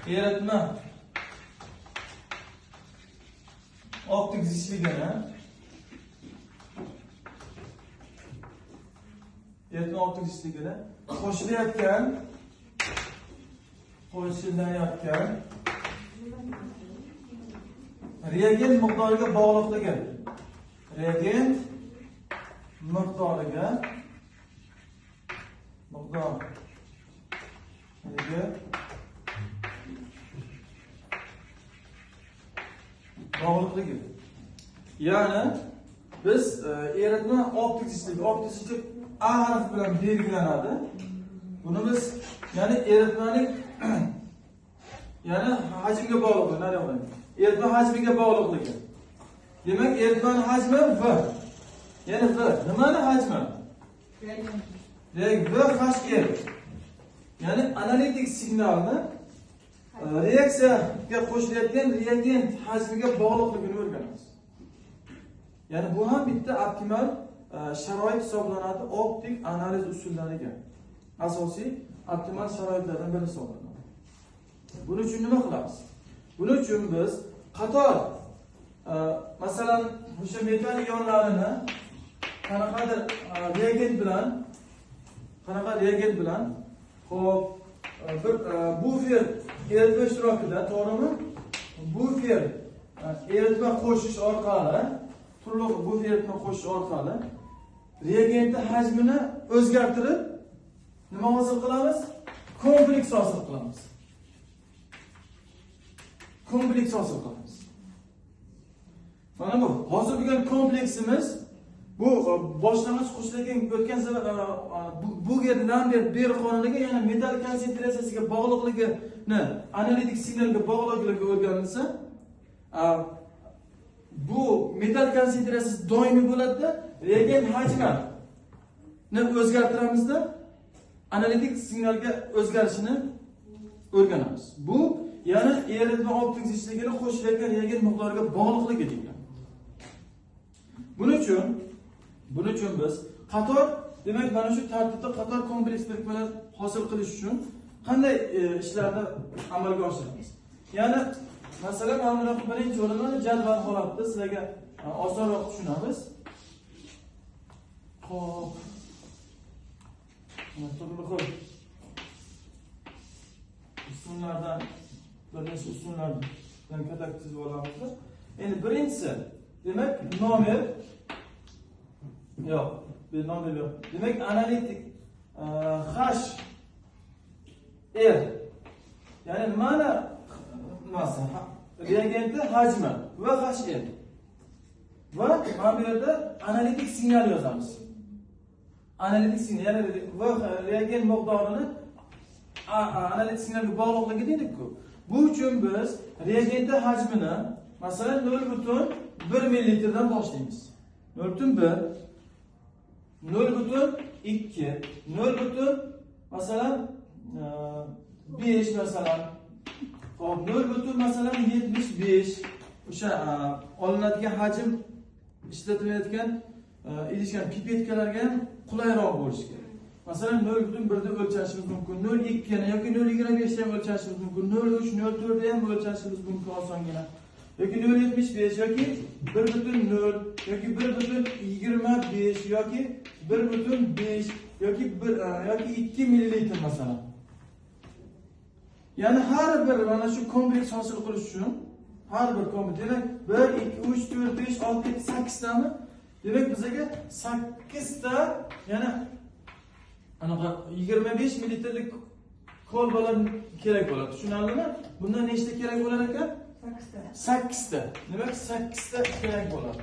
Eritma optik zichligini eritma optik zichligini qo'shilayotgan reagent miqdoriga bog'liqligi bog'liqligi. Ya'ni biz eritma optik zichligi A harfi bilan belgilanadi. Buni biz ya'ni eritmaning ya'ni hajmga bog'liqligi, eritma hajmiga bog'liqligi. Demak, eritmaning hajmi V. Ya'ni V nimani hajmi? Demak, V H R. Ya'ni analitik signalni reaksiyaga qo'shilayotgan reagent hajmiga bog'liqligini o'rganamiz. Ya'ni bu ham bitta optimal sharoit hisoblanadi optik analiz usullariga. Asosiy optimal sharoitlardan biri hisoblanadi. Buning uchun nima qilamiz? Buning uchun biz qator masalan o'sha metal ionlarini qanaqadir reagent bilan xo'p bir bufer eritma ishtirokida, to'g'rimi? Bufer eritma qo'shish orqali, turli bufer eritma qo'shish orqali reagentni hajmini o'zgartirib nima hosil qilamiz? Kompleks hosil qilamiz. Mana bu hozir bo'lgan kompleksimiz bu boshlang'ich qo'shilgan o'tgan safar Buger-Lambert Ber qonuniga, ya'ni metal konsentratsiyasiga bog'liqligini analitik signalga bog'liqligi o'rganilsa, bu metal konsentratsiyasi doimiy bo'ladida, reagent hajmini o'zgartiramizda, analitik signalga o'zgarishini o'rganamiz. Bu ya'ni eritma optik zichligini qo'shilayotgan reagent miqdoriga bog'liqligi deyiladi. Buning uchun biz qator, demak mana shu tartibda qator kompleks birikmalar hosil qilish uchun qanday ishlarni amalga oshiramiz? Ya'ni masalan mana bunaqa birinchi o'rinda jadval holatida sizlarga osonroq tushunamiz. Xo'p. Mana turli xil ustunlardan bir necha ustunlardan katak chizib olamiz. Endi birinchisi, demak nomer yo'q, bir nomer yo'q. Demak analitik H R, ya'ni nimani nimasi? Reagentni hajmi va H R. Va mana bu yerda analitik signal yozamiz. Analitik signal, ya'ni va reagent miqdorini analitik signalga bog'liqligi dedik-ku. Bu uchun biz reagentni hajmini masalan 0,1 millilitrdan boshlaymiz. 0,1, 0,2, 0, masalan 5 masalan. Xo'p, 0, masalan 75 o'sha olinadigan hajm ishlatilayotgan idishgan pipetkalarga ham qulayroq bo'lishi kerak. Masalan 0,1 da o'lchashimiz mumkin, 0,2 ni yoki 0,25 ni ham o'lchashimiz mumkin, 0,3, 0,4 ni ham o'lchashimiz mumkin osongina. Yoki 0,75 yoki 1,0 yoki 1,25 yoki 1,5 yoki 1 yoki 2 millilitr masalan. Ya'ni har bir mana shu kompleks hosil qilish uchun har bir kompleks, demak 1 2 3 4 5 6 7 8 tami? Demak bizga 8 ta, ya'ni anaqa 25 millilitrlik kolbalar kerak bo'ladi. Tushunarlimi? Bundan nechta kerak bo'lar ekan? 8 ta. Demak 8 ta kerak bo'ladi.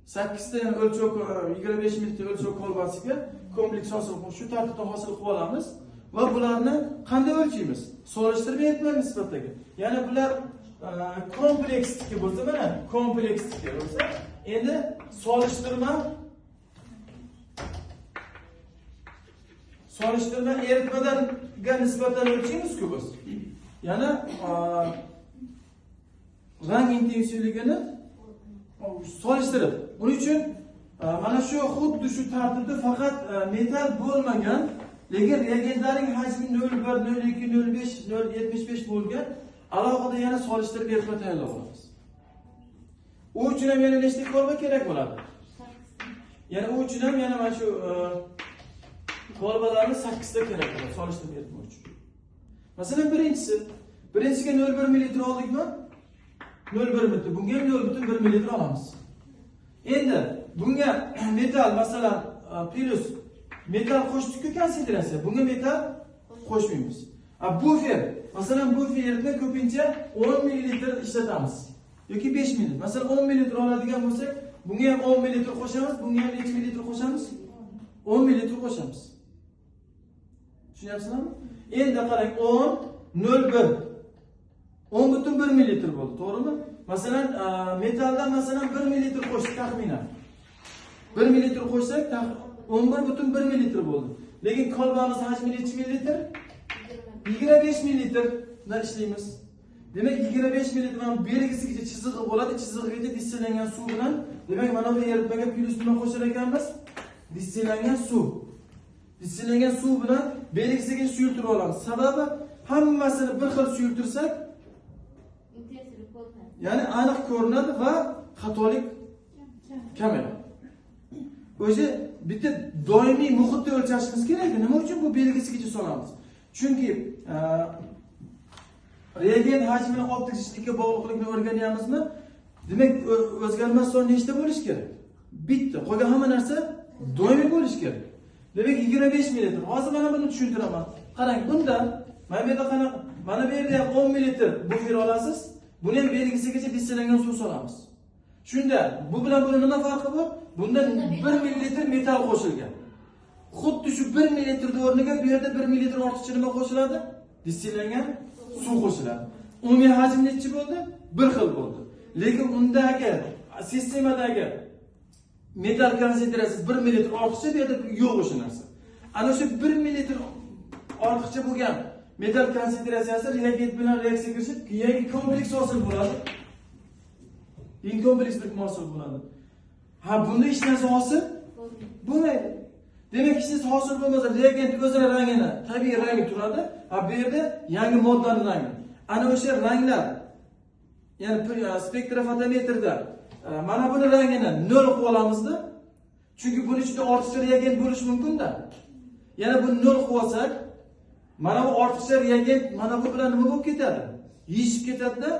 8 ta ya'ni o'lchov 25 millilitr o'lchov kolbasiga kompleks hosil qilib, shu tartibda hosil qilib olamiz va bularni qanday o'lchaymiz? Solishtirma eritma nisbatidagi. Ya'ni bular kompleksniki bo'lsa, mana kompleksniki bo'lsa, endi solishtirma eritmaga nisbatan o'lchaymiz-ku biz. Ya'ni rang intensivligini solishtirib, buning uchun Mana shu xuddi shu tartibda faqat metal bo'lmagan, lekin reagentlarning hajmi 0,1, 0,2, 0,5, 0,75 bo'lgan alohida yana solishtirib eritma tayyorlab olamiz. U uchun ham yana nechta kolba kerak bo'ladi? Ya'ni u uchun ham yana mana shu kolbalarni 8 ta kerak bo'ladi solishtirib eritma uchun. Masalan, birinchisiga 0,1 ml oldikmi? 0,1 ml. Bunga ham 0,1 ml olamiz. Endi bunga metal, masalan, plyus metal qo'shdik-ku konsentratsiya. Bunga metal qo'shmaymiz. Bufer, masalan, bufer eritma ko'pincha 10 ml ishlatamiz yoki 5 ml. Masalan, 10 ml oladigan bo'lsak, bunga ham 10 ml qo'shamiz, bunga ham necha ml qo'shamiz? 10 ml qo'shamiz. Tushunyapsizlarmi? Endi qarang, 10 0,1 10,1 ml bo'ldi, to'g'rimi? Masalan, metaldan masalan 1 ml qo'shdik taxminan. 1 ml qo'shsak, 11,1 ml bo'ldi. Lekin kolbamiz hajmi necha mililitr? 25 mililitrdan ishlaymiz. Demak, 25 mililitr mana belgisigacha chizig'i bo'ladi, chizig'igacha distillangan suv bilan, demak, mana bu eritmaga plyus nima qo'shar ekanmiz? Distillangan suv. Distillangan suv bilan belgisigacha suyultirib olamiz. Sababi hammasini bir xil suyultirsak, ya'ni aniq ko'rinadi va xatolik kamayadi. O'zi bitta doimiy muhitda o'lchashimiz kerak. Nima uchun bu belgisigacha solamiz? Chunki reagent hajmini optik zichligi bog'liqligini o'rganyapmizmi? Demak, o'zgarmas son nechta bo'lishi kerak? Bitta. Qolgan hamma narsa doimiy bo'lishi kerak. Demak, 25 ml. Hozir mana buni tushuntiraman. Qarang, bunda mana bu yerda qanaqa, mana bu yerda ham 10 ml bufer olasiz. Buni ham belgisigacha distillangan suv solamiz. Shunda bu bilan buni nima farqi bor? Bunda 1 ml metal qo'shilgan. Xuddi shu 1 ml o'rniga bu yerda 1 ml ortiqcha nima qo'shiladi? Distillangan suv qo'shiladi. Umumiy hajm necha bo'ldi? Bir xil bo'ldi. Lekin undagi sistemadagi metal konsentratsiyasi 1 ml ortiqcha, bu yerda yo'q o'sha narsa. Ana o'sha 1 ml ortiqcha bo'lgan metal konsentratsiyasi reagent bilan reaksiya kirishib, yangi kompleks hosil bo'ladi. Yangi kompleks birikma hosil bo'ladi. Ha, bunda hech narsa hosil bo'lmaydi. Demak, hech narsa hosil bo'lmasa, reagent o'zini rangini, tabiiy rangi turadi. Ha, bu yerda yangi moddaning rangi. Ana o'sha ranglar, ya'ni spektrofotometrda mana buni rangini 0 qilib olamizda. Chunki buni ichida ortiqcha reagent bo'lishi mumkin-da. Yana buni 0 qilib olsak, mana bu ortiqcha reagent mana bu bilan nima bo'lib ketadi? Yeyishib ketadi-da.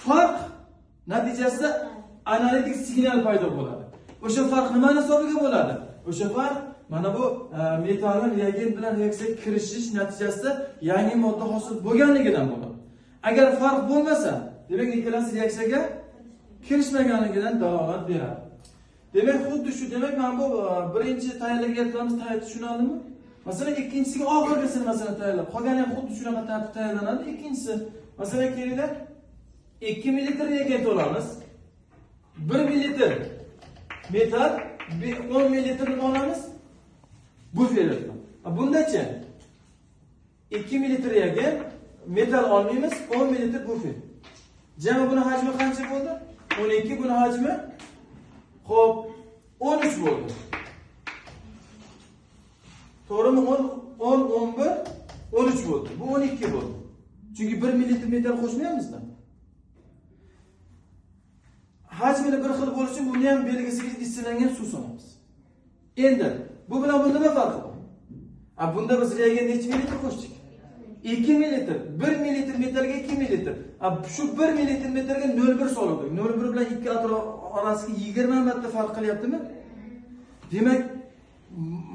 Farq natijasida analitik signal paydo bo'ladi. O'sha farq nimani hisobiga bo'ladi? O'sha farq mana bu metalni reagent bilan reaksiyaga kirishish natijasida yangi modda hosil bo'lganligidan bo'ladi. Agar farq bo'lmasa, demak ikkalasi reaksiyaga kirishmaganligidan dalolat beradi. Demak, xuddi shu, demak mana bu birinchi tayyorlagan eritmamiz tushunarlimi? Masalan, ikkinchisiga oxirgisini masalan tayyorlab, qolgani ham xuddi shunaqa tartib tayyorlanadi. Ikkinchisi, masalan, kelinglar 2 ml reagent olamiz. 1 ml metal, 10 ml nima olamiz? Bufer eritma. Bundachi 2 ml reagent, metal olmaymiz, 10 ml bufer. Jami buni hajmi qancha bo'ldi? 12, buni hajmi xo'p 13 bo'ldi. To'g'rimi? 10, 10, 11, 13 bo'ldi. Bu 12 bo'ldi. Chunki 1 ml metal qo'shmayapmiz-da. Hajmini bir xil bo'lishi uchun buni ham belgisiga distillangan suv solamiz. Endi bu bilan bunda nima farqi bor? Bunda biz reagent necha mililitr qo'shdik? 2 mililitr. 1 mililitr metalga 2 mililitr. Shu 1 mililitr metalga 0,1 soldik. 0,1 bilan 2 atrof orasida 20 marta farq qilyaptimi? Demak,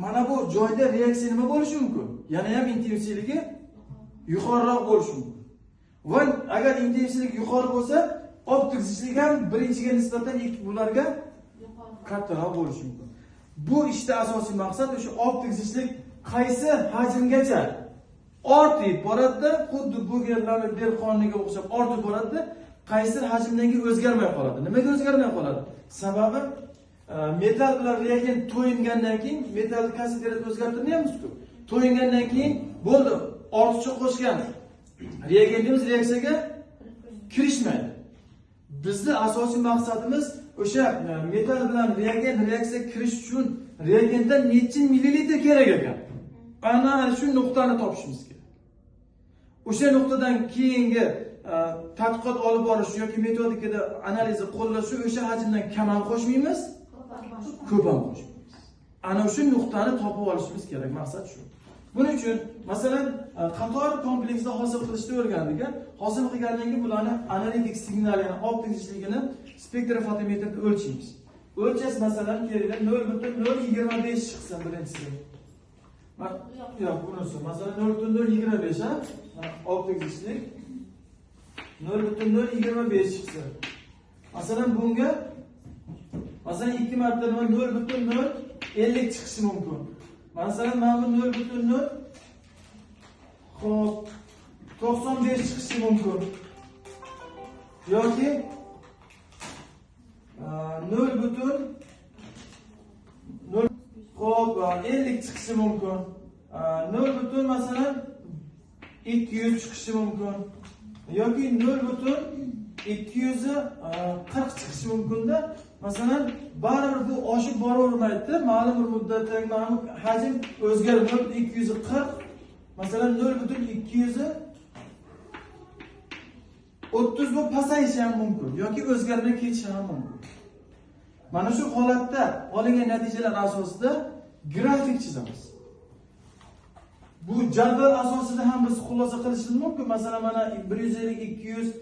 mana bu joyda reaksiya nima bo'lishi mumkin? Yana ham intensivligi yuqoriroq bo'lishi mumkin. Va agar intensivlik yuqori bo'lsa, optik zichlik ham birinchiga nisbatan bularga kattaroq bo'lishi mumkin. Bu ishda asosiy maqsad o'sha optik zichlik qaysi hajmgacha ortib boradi, xuddi bu yerlarni bel qoniga o'xshab ortib boradi, qaysi hajmdan keyin o'zgarmay qoladi. Nimaga o'zgarmay qoladi? Sababi metal bilan reagent to'yingandan keyin metal konsentratsiyasini o'zgartirmayapmiz-ku. To'yingandan keyin bo'ldi, ortiqcha qo'shgan reagentimiz reaksiyaga kirishmaydi. Bizni asosiy maqsadimiz O'sha metal bilan reagent reaksiya kirish uchun reagentdan necha millilitr kerak ekan? Ana shu nuqtani topishimiz kerak. O'sha nuqtadan keyingi tadqiqot olib borish yoki metodikada analizni qo'llash o'sha hajmdan kam ham qo'shmaymiz, ko'p ham qo'shmaymiz. Ana shu nuqtani topib olishimiz kerak, maqsad shu. Buning uchun masalan qator kompleksni hosil qilishni o'rgandik. Hosil qilgandan keyin bularni analitik signal, ya'ni optik zichligini spektrofotometrda o'lchaymiz. O'lchash masalan kerakda 0.025 chiqsin birinchisi. Yo'q, bunisi masalan 0.025 ha? Optik zichlik 0.025 chiqsin. Masalan bunga masalan 2 marta 0.050 chiqishi mumkin. Masalan mana bu 0.0 xo'p 95 chiqishi mumkin. Yoki 0.0 xo'p 50 chiqishi mumkin. 0. Masalan 200 chiqishi mumkin. Yoki 0.240 chiqishi mumkinda. Masalan baribir bu oshib boravermaydi. Ma'lum bir muddatda mana bu hajm o'zgarib 0.240 masalan 0.230 bu pasayishi ham mumkin yoki o'zgarmay ketishi ham mumkin. Mana shu holatda olingan natijalar asosida grafik chizamiz. Bu jadval asosida ham biz xulosa qilishimiz mumkin. Masalan mana 150, 200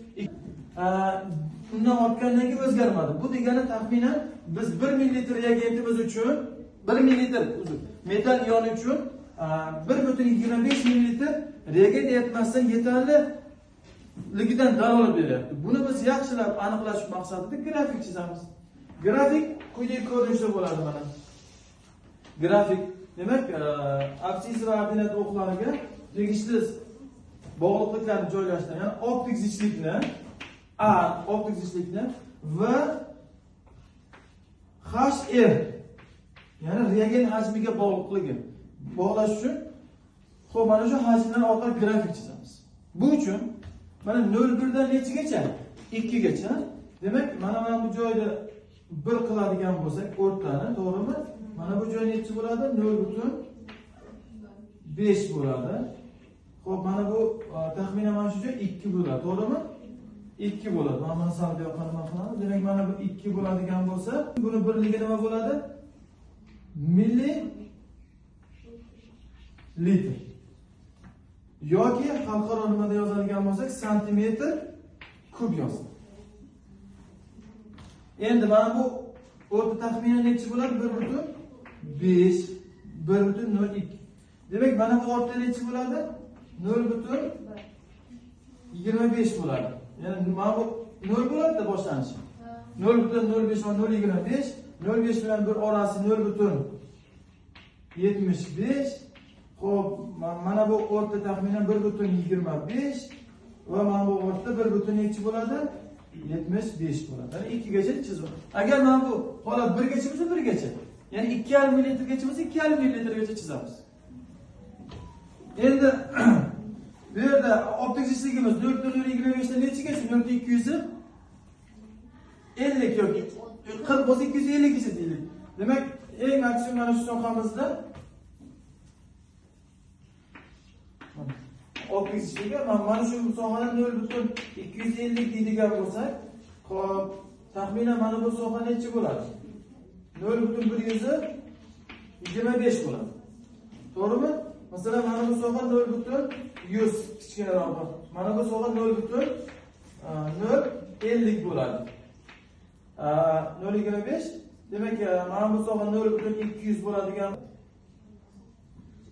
undan ortgandan keyin o'zgarmadi. Bu degani taxminan biz 1 millilitr reagentimiz uchun 1 millilitr metal ioni uchun 1.25 millilitr reagent eritmasidan yetarliligidan dalolat beryapti. Buni biz yaxshilab aniqlash maqsadida grafik chizamiz. Grafik quyidagi ko'rinishda bo'ladi mana. Grafik demak, abssis va ordinat o'qlariga tegishli bog'liqliklarni joylashtirgan, ya'ni optik zichlikni A optik zichlikni va HR ya'ni reagent hajmiga bog'liqligi bog'lash uchun xo'p mana shu hajmlar orqali grafik chizamiz. Bu uchun mana 0.1 dan nechagacha? 2 gacha. Demak, mana bu joyda 1 qiladigan bo'lsak, o'rtani, to'g'rimi? Mana bu joy necha bo'ladi? 0.5 bo'ladi. Xo'p, mana bu taxminan mana shu joy 2 bo'ladi, to'g'rimi? 2 bo'ladi. Mana buni sal bu yoqqa nima qilamiz? Demak, mana bu 2 bo'ladigan bo'lsa, buni birligi nima bo'ladi? Millilitr. Yoki xalqaro nimada yozadigan bo'lsak, santimetr kub yozadi. Endi mana bu o'rta taxminan necha bo'ladi? 1.5, 1.02. Demak, mana bu o'rta necha bo'ladi? 0.25 bo'ladi. Ya'ni mana bu 0 bo'ladi-da boshlanishi. 0.05 va 0.25, 0.5 bilan bir orasi 0.75. Xo'p, mana bu o'rta taxminan 1.25 va mana bu o'rta 1. Necha bo'ladi? 75 bo'ladi. Ya'ni 2 gacha chizib. Agar mana bu holat 1 gacha bo'lsa 1 gacha. Ya'ni 2,5 millilitrgacha bo'lsa 2,5 millilitrgacha chizamiz. Endi bu yerda optik zichligimiz 0.025 dan nechagacha? 0.250 yoki 40 bo'lsa 250 gacha deylik. Demak, eng maksimum mana shu sohamizda optik zichligi mana shu sohada 0.250 deydigan bo'lsak, xo'p, taxminan mana bu soha necha bo'ladi? 0.125 bo'ladi. To'g'rimi? Masalan, mana bu soha 0.100 kichkinaroq. Mana bu soha 0.050 bo'ladi. 0.25 demak, mana bu soha 0.200 bo'ladigan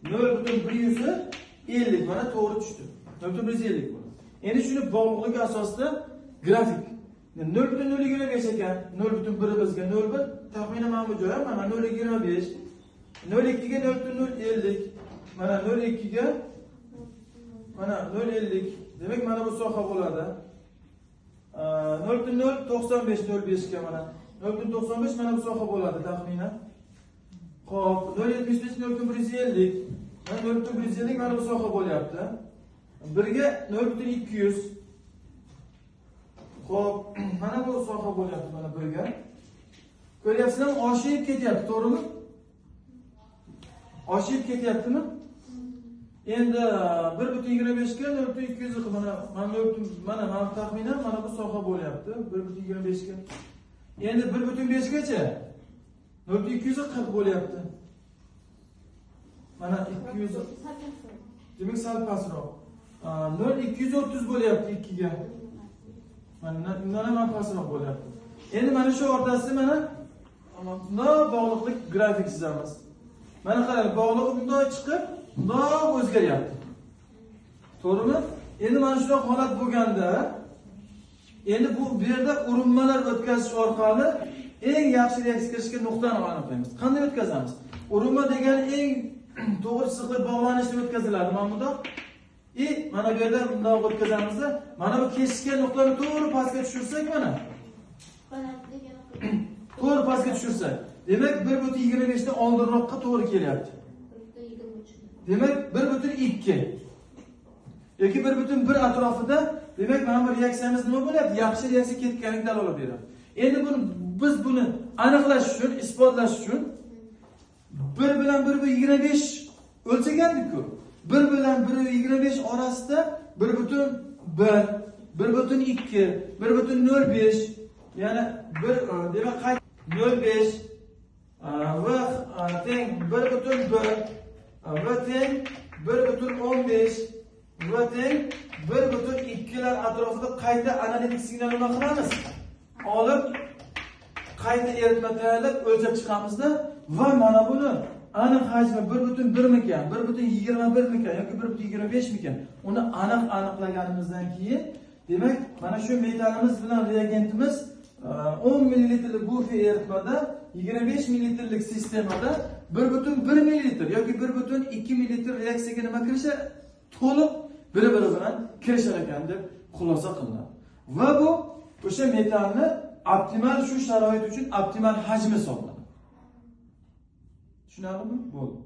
0.150 mana to'g'ri tushdi. 0.150 bo'ladi. Endi shuni bog'liqligi asosida grafik 0.025 ekan, 0.1 bizga 0.1 taxminan mana bu joy, mana 0.25, 0.2 ga 0.050, mana 0.2 ga mana 0.50. Demak, mana bu soha bo'ladi. 0.095 0.5 ga mana 0.95 mana bu soha bo'ladi taxminan. Xo'p, 0.75 0.150. Mana 0.150 mana bu soha bo'lyapti. 1 ga 0.200. Xo'p, mana bu soha bo'lyapti mana 1 ga. Ko'ryapsizlarmi? Oshib ketyapti, to'g'rimi? Oshib ketyaptimi? Endi 1,25 ga 0,240, mana mana mana taxminan mana bu soha bo'lyapti 1,25 ga. Endi 1,5 gacha 0,240 bo'lyapti. Mana 200, demak sal pastroq. 0,230 bo'lyapti 2 ga. Mana undan ham pastroq bo'lyapti. Endi mana shu o'rtasida mana bundoq bog'liqlik grafik chizamiz. Mana qarang, bog'liqi bundoq chiqib, bundoq o'zgaryapti. To'g'rimi? Endi mana shunday holat bo'lganda, endi bu yerda urinmalar o'tkazish orqali eng yaxshi reaksiya kirishga nuqtani aniqlaymiz. Qanday o'tkazamiz? Urinma degani eng to'g'ri chiziqli bog'lanishni o'tkaziladi mana bundoq. Mana bu yerda bundoq o'tkazamizda, mana bu kesishgan nuqtani to'g'ri pastga tushirsak mana. To'g'ri pastga tushirsak, demak 1,25 dan oldinroqqa to'g'ri kelyapti. Demak 1,2 yoki 1,1 atrofida, demak mana bu reaksiyamiz nima bo'lyapti? Yaxshi reaksiya ketganlik dalolat beradi. Endi buni biz buni aniqlash uchun, isbotlash uchun 1 bilan 1,25 o'lchagandik-ku. 1 bilan 1,25 orasida 1,1, 1,2, 1,05, ya'ni 1, demak 0,5 va teng 1,1 va teng 1,15 va teng 1,2lar atrofida qayta analitik signal nima qilamiz? Olib qayta eritma tayyorlab o'lchab chiqamizda va mana buni aniq hajmi 1,1 mikan, 1,21 mikan yoki 1,25 mikan, uni aniq aniqlaganimizdan keyin, demak mana shu metallimiz bilan reagentimiz 10 millilitrlik bufer eritmada 25 millilitrlik sistemada 1,1 millilitr yoki 1,2 millilitr reaksiyaga nima kirishi to'liq bir-biri bilan kirishar ekan deb xulosa qilinadi. Va bu o'sha metallni optimal shu sharoit uchun optimal hajmi hisoblanadi. Tushunarlimi? Bo'ldi.